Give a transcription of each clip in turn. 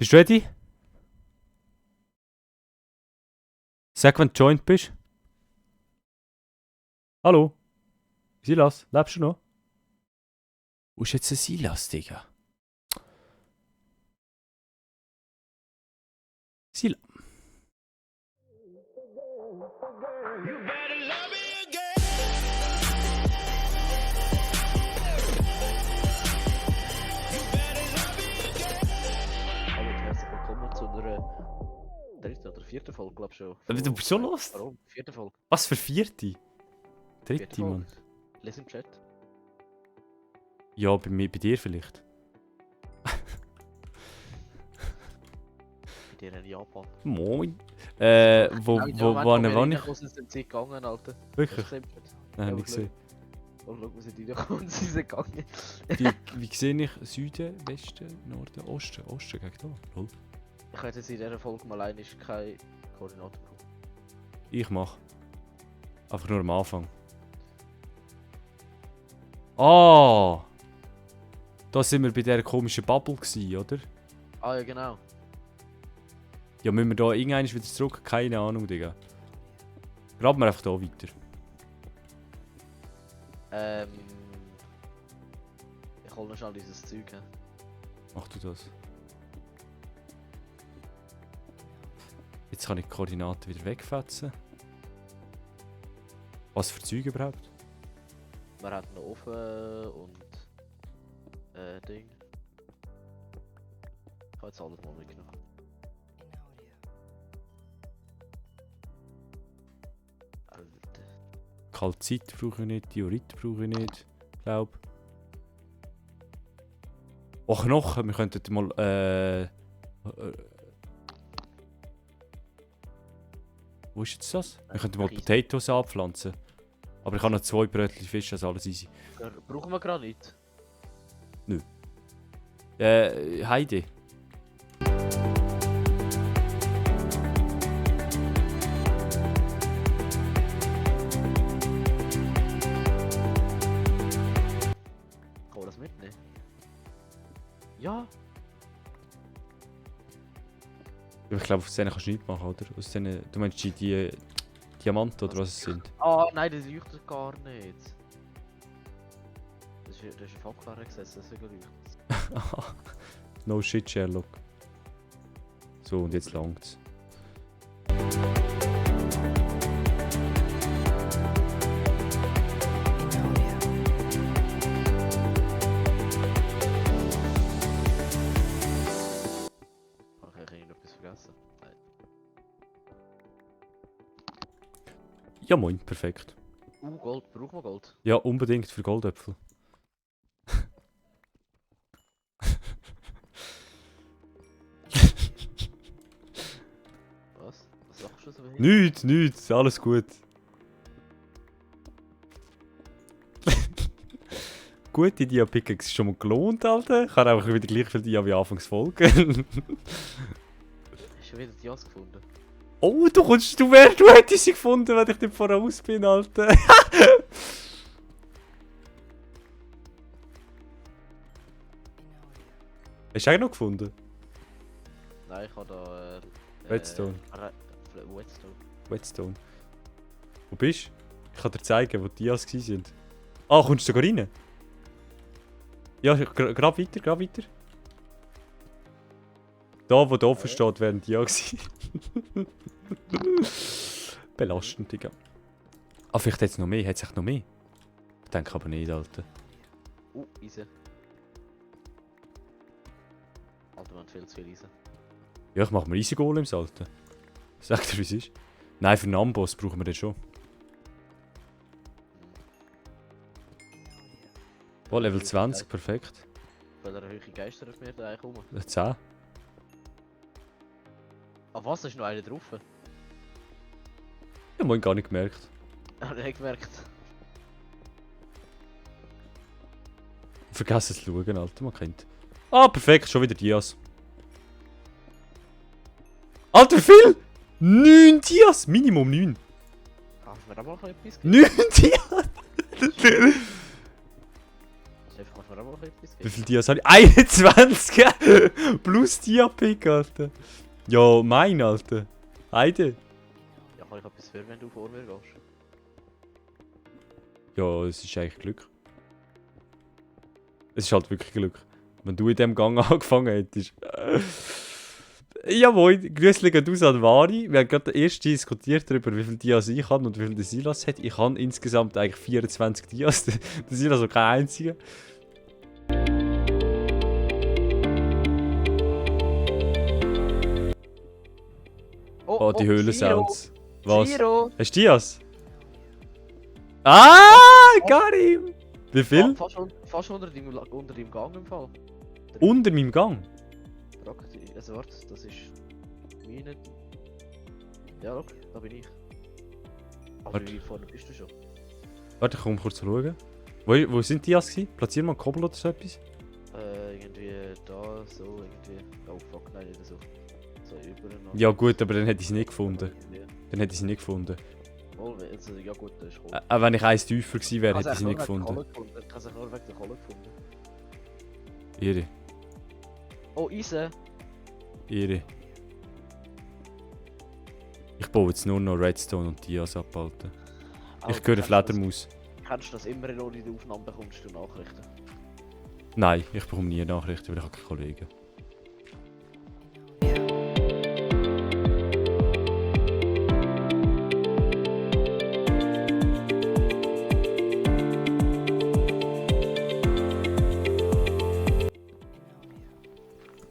Bist du ready? Sag, wenn du joint bist. Hallo? Silas, lebst du noch? Wo ist jetzt ein Silas, Digga? Silas. Hallo und herzlich willkommen zu einer dritten oder vierten Folge, glaube ich schon. Du bist so lost. Warum? Vierte Folge. Was für vierte? Vierte Dritte, Folge. Mann. Les im Chat. Ja, bei dir vielleicht. Bei dir in Japan. Moin. Wo wann ich? Aus der Zeit gegangen, Alter. Wirklich? Hast du gesehen? Nein, nicht gesehen. Oh, schau, wir sind reingekommen, sie sind gegangen. Wie sehe ich? Süden, Westen, Norden, Osten? Osten gegen da. Lol. Ich hätte jetzt in dieser Folge mal keine Koordinaten bekommen. Ich mach. Einfach nur am Anfang. Ah! Da sind wir bei dieser komischen Bubble gewesen, oder? Ah ja, genau. Ja, müssen wir da irgendwann wieder zurück? Keine Ahnung, Digga. Graben wir einfach da weiter. Ich hole noch schnell dieses Zeug. He. Mach du das. Jetzt kann ich die Koordinaten wieder wegfetzen. Was für Zeug überhaupt? Wir hatten einen Ofen und Ding. Ich habe jetzt alles mal mitgenommen. Alter. Kalzit brauche ich nicht, Diorit brauche ich nicht, glaub. Oh, Knochen, wir könnten mal wo ist jetzt das? Wir könnten mal Potatoes anpflanzen. Aber ich habe noch 2 Brötchen Fisch, also alles easy. Brauchen wir gerade nicht. Heidi. Kann man das mitnehmen? Ja! Ich glaube, aus denen kannst du nichts machen, oder? Aus denen, du meinst die Diamanten oder was es sind? Ah, nein, das leuchtet gar nicht. Das ist ein Fackelfahrer gesetzt, das ist leuchtet. No shit, Sherlock. So, und jetzt langt's. Okay, ich habe noch etwas vergessen. Nein. Ja, moin, perfekt. Gold, brauchen wir Gold? Ja, unbedingt für Goldäpfel. Was? Was sagst du so hin? Nichts, alles gut. Gute Dia-Pickaxe ist schon mal gelohnt, Alter. Ich habe einfach wieder gleich viel Dia wie Anfangsfolge. Hast du schon wieder die Jas gefunden? Oh, du hättest sie gefunden, wenn ich nicht voraus bin, Alter. Hast du auch noch gefunden? Nein, ich habe da. Redstone. Whetstone. Whetstone. Wo bist du? Ich kann dir zeigen, wo die Dias waren. Ah, kommst du sogar rein? Ja, grab weiter. Da, wo der offen steht, wären die ja gewesen. Belastend, Digga. Ah, vielleicht hat es noch mehr. Hat es echt noch mehr? Ich denke aber nicht, Alter. Eisen. Alter, man hat viel zu viel Eisen. Ja, ich mache mir Easy Golems, Alter. Sag dir, wie es ist. Nein, für einen Amboss brauchen wir den schon. Oh, Level 20, perfekt. Welcher Höhe Geister auf mir da eigentlich rum? 10. Ah was, da ist noch einer drauf? Ja, moin, gar nicht gemerkt. Habe ich nicht gemerkt. Vergessen zu schauen, Alter, man kennt. Ah, perfekt, schon wieder Dias. Alter, wie viel? 9 Dias! Minimum 9. Kannst du mir da mal noch etwas 9 Dias! Das ist einfach mal Darf man auch mal etwas Wie geben? viel Dias habe ich? 21! Plus Dia-Pick, Alter. Ja, mein, Alter. Heide. Ja, kann ich etwas für, wenn du vor mir gehst? Ja, es ist eigentlich Glück. Es ist halt wirklich Glück. Wenn du in dem Gang angefangen hättest. Jawohl, Grüße gehen aus an Vari. Wir haben gerade erst diskutiert darüber, wie viel Dias ich habe und wie viel der Silas hat. Ich habe insgesamt eigentlich 24 Dias. Der Silas hat keinen einzigen. Oh, die Höhlensounds. Was? Zero! Hast du Dias? Ah, Karim! Wie viel? Fast unter deinem Gang im Fall. Unter meinem Gang? Also warte, das ist meine. Ja, look, da bin ich. Aber Warte. wie vorne bist du schon? Warte, ich komme kurz schauen. Wo sind die Dias gewesen? Platzier mal einen Kobbel oder so etwas. Irgendwie da, so irgendwie. Oh fuck, nein, nicht so. So über noch. Ja gut, aber dann hätte ich sie nicht gefunden. Irgendwie. Dann hätte ich sie nicht gefunden. Oh, also, ja gut, das ist cool. Auch wenn ich eins tiefer gewesen wäre, hätte ich Also, sie nicht gefunden. Ich habe sie nur wegen der Kohle gefunden. Ihre. Oh, Eisen! Ihre. Ich baue jetzt nur noch Redstone und Dias ab, Alter. Ich höre Fledermaus. Kennst du das immer, wenn du in die Aufnahme bekommst, du Nachrichten? Nein, ich bekomme nie Nachrichten, weil ich habe keine Kollegen.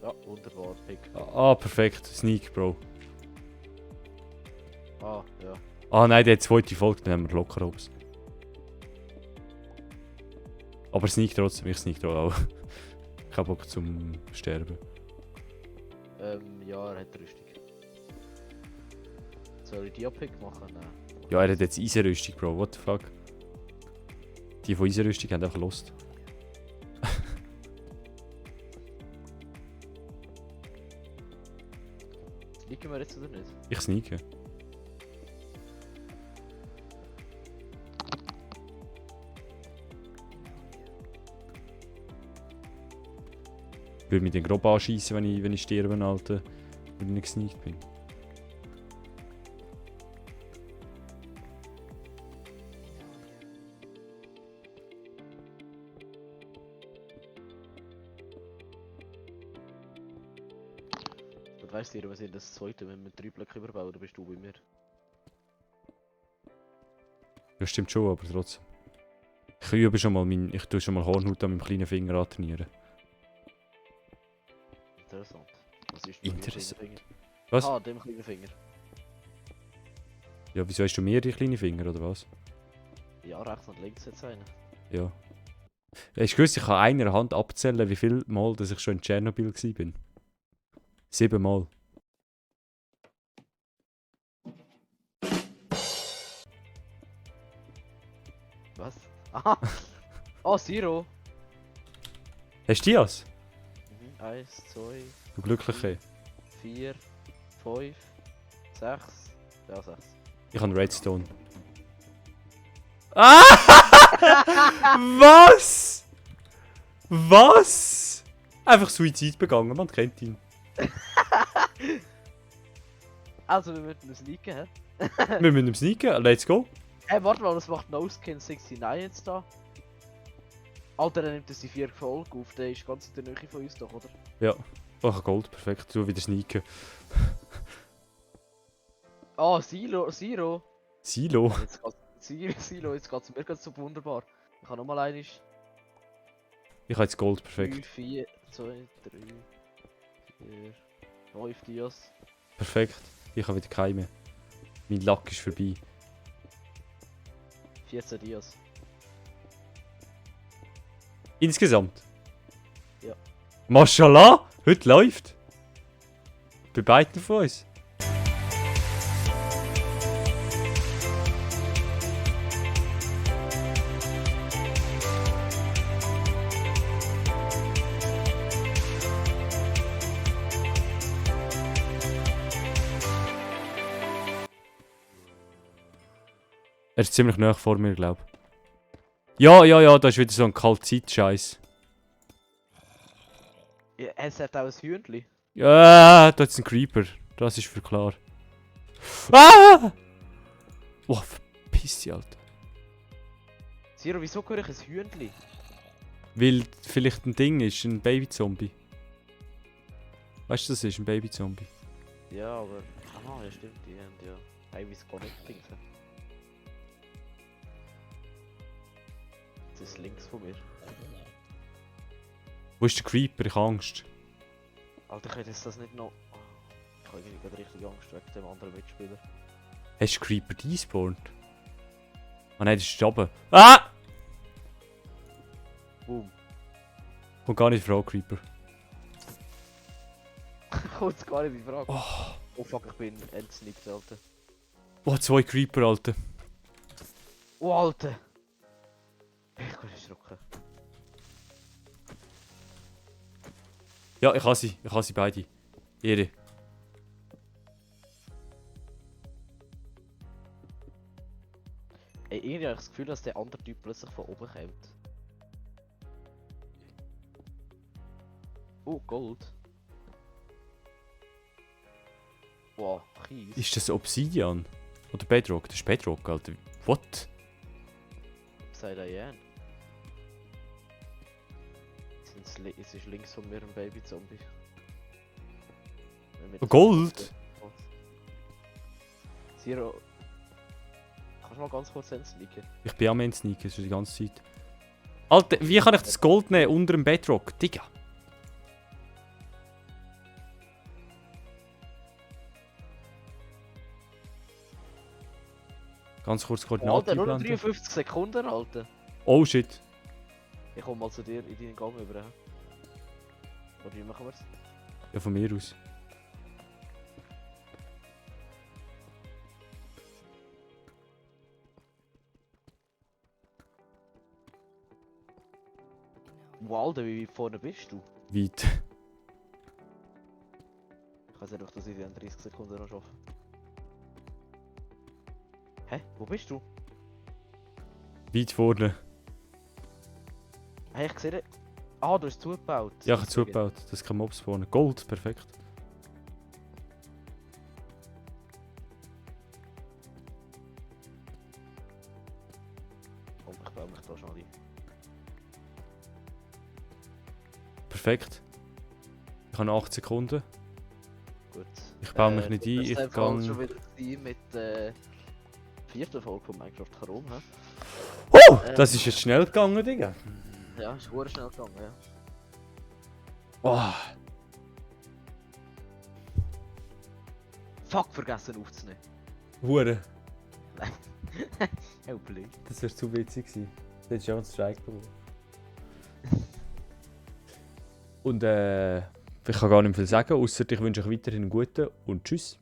Ja, wunderbar, Pick. Ah, perfekt. Sneak, Bro. Ah, ja. Ah nein, der zweite Folge, dann haben wir locker Obst. Aber Sneak trotzdem, ich sneak da auch. Ich habe Bock zum Sterben. Ja, er hat Rüstung. Soll ich Dia-Pick machen? Nein. Ja, er hat jetzt Eisenrüstung, Bro, what the fuck. Die von Eisenrüstung haben einfach Lust. Liegen wir jetzt oder nicht? Ich sneake. Ich würde mich dann grob anschießen, wenn ich sterbe, Alter. Weil ich nicht gesneakt bin. Und weißt du, wir sind das zweite, wenn wir 3 Blöcke überbauen, dann bist du bei mir. Ja, stimmt schon, aber trotzdem. Ich übe schon mal ich tue schon mal Hornhaut an meinem kleinen Finger antrainieren. Interessant. Was ist Interessant. Finger? Was? Ah, dem kleinen Finger. Ja, wieso hast du mehr die kleinen Finger, oder was? Ja, rechts und links jetzt einer. Ja. Hast du gewusst, ich kann einer Hand abzählen, wie viel Mal dass ich schon in Tschernobyl war? 7 Mal. Was? Aha! Oh, Zero! Hast du Dias? 1, 2, Du Glückliche. 4, 5, 6. Ja, 6. Ich habe Redstone. Ah! Was? Was? Einfach Suizid begangen, man kennt ihn. Also, wir müssen uns sneaken, hä? Wir müssen ihm sneaken, let's go. Hey, warte mal, was macht NoSkin69 jetzt da? Alter, der nimmt das die 4 Folge auf, der ist ganz in der Nähe von uns doch, oder? Ja. Oh, ich habe Gold, perfekt. So wieder sneaken. Ah, Silo! Silo? Jetzt geht's, Silo, jetzt geht's mir ganz so wunderbar. Ich kann nochmal einmal. Ich habe jetzt Gold, 3, perfekt. 4, 2, 3, 4, 5 Dias. Perfekt. Ich habe wieder keine mehr. Mein Lack ist vorbei. 14 Dias. Insgesamt? Ja. Mashallah! Heute läuft! Bei beiden von uns. Er ist ziemlich nah vor mir, glaube ich. Ja, da ist wieder so ein Kaltzeit-Scheiß. Ja, es hat auch ein Hühnchen. Ja, da ist ein Creeper. Das ist für klar. Ah! Oh, verpiss dich, Alter. Zero, wieso höre ich ein Hühnchen? Weil vielleicht ein Ding ist, ein Baby-Zombie. Weißt du, das ist ein Baby-Zombie. Ja, aber... Aha, ja stimmt, die haben ja... Baby's Connecting. Das ist links von mir. Wo ist der Creeper? Ich habe Angst. Alter, ich hätte jetzt das nicht noch... Ich habe irgendwie gerade richtig Angst wegen dem anderen Mitspieler. Hast du Creeper despawned? Ah nein, das ist oben. Ah! Boom. Kommt gar nicht in Frage, Creeper. Kommt jetzt gar nicht in Frage. Oh fuck, ich bin entsnippt, Alter. Oh, 2 Creeper, Alter. Oh, Alter! Ich bin erschrocken. Ja, ich habe sie. Ich habe sie beide. Ehre. Ey, irgendwie habe ich das Gefühl, dass der andere Typ plötzlich von oben kommt. Oh, Gold. Wow, Kies. Ist das Obsidian? Oder Bedrock? Das ist Bedrock, Alter. What? Sei Diane. Es ist links von mir ein Baby-Zombie. Gold? Zero. Kannst du mal ganz kurz sneaken? Ich bin am Ende sneaken, schon die ganze Zeit. Alter, wie kann ich das Gold nehmen unter dem Bedrock? Digga. Ganz kurz Koordinaten Alter, nur noch einblenden. 53 Sekunden, Alter. Oh shit. Ich komme mal zu dir in deinen Gang über. Oder wie machen wir's? Ja, von mir aus. Wow, Alter, wie weit vorne bist du? Weit. Ich weiß nicht, ob das in den 30 Sekunden noch schaffe. Hä? Wo bist du? Weit vorne. Hey, ich sehe den... Ah, du hast zugebaut. Ja, ich habe zugebaut. Das kann Mobs spawnen. Gold, perfekt. Komm, ich baue mich da schon ein. Perfekt. Ich habe 8 Sekunden. Gut. Ich baue mich nicht ein, Das ich war kann... schon wieder mit der vierten Folge von Minecraft Chrome, hä? Oh! Das ist jetzt schnell gegangen, Digga. Ja, ist sehr schnell gegangen, ja. Oh. Fuck, vergessen aufzunehmen. Hure. Oh, blöd. Das wäre zu witzig gewesen. Das hättest du auch einen Strike bekommen. Und ich kann gar nicht viel sagen, außer ich wünsche euch weiterhin einen guten und tschüss.